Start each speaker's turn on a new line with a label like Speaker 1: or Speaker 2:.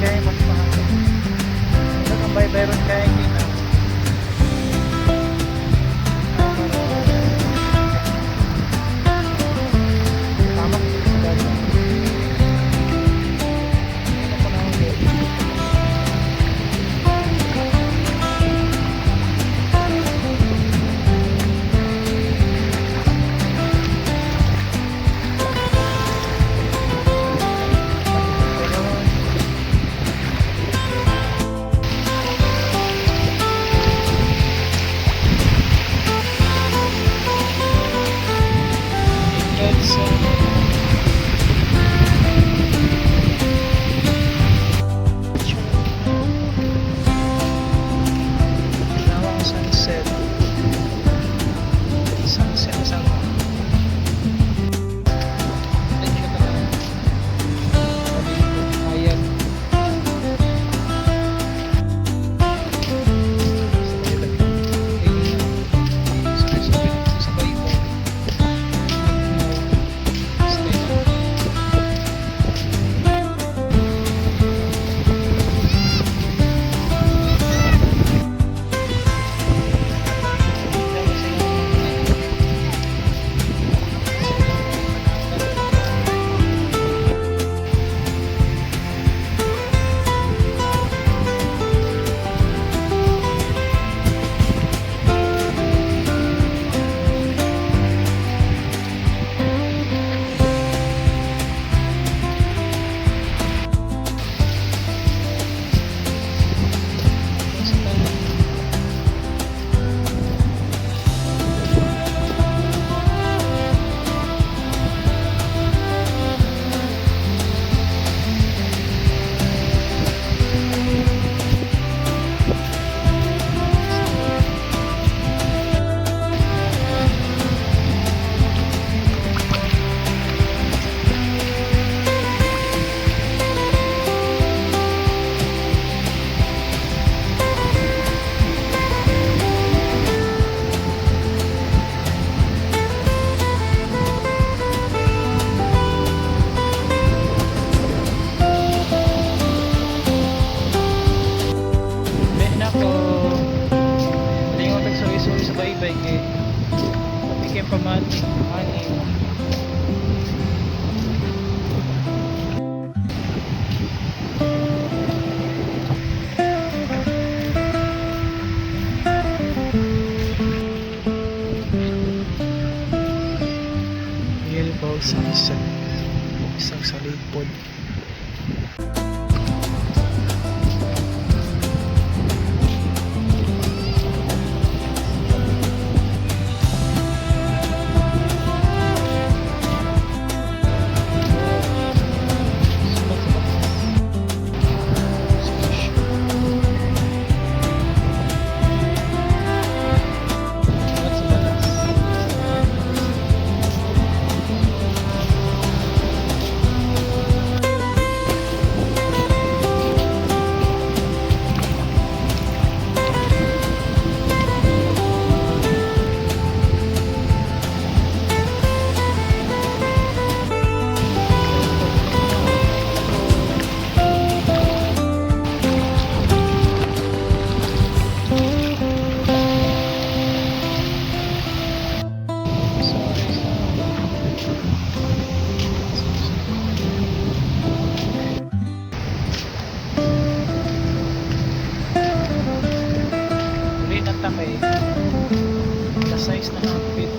Speaker 1: Kay magpahalo. Ito kang baybay ron kay kita. Tama ko sa dagat. Ito pa na. It's Nawang sunset. Sunset sa ako. Ay, ka na. Ayan. Sa Bible. Stay lang. Be na ko. Lingon tag suwi-suwi sa baybay kay kami kay pamati. Ani. Beautiful sunset. Isang sa likod. Uli na ta kay alas 6 na hapit.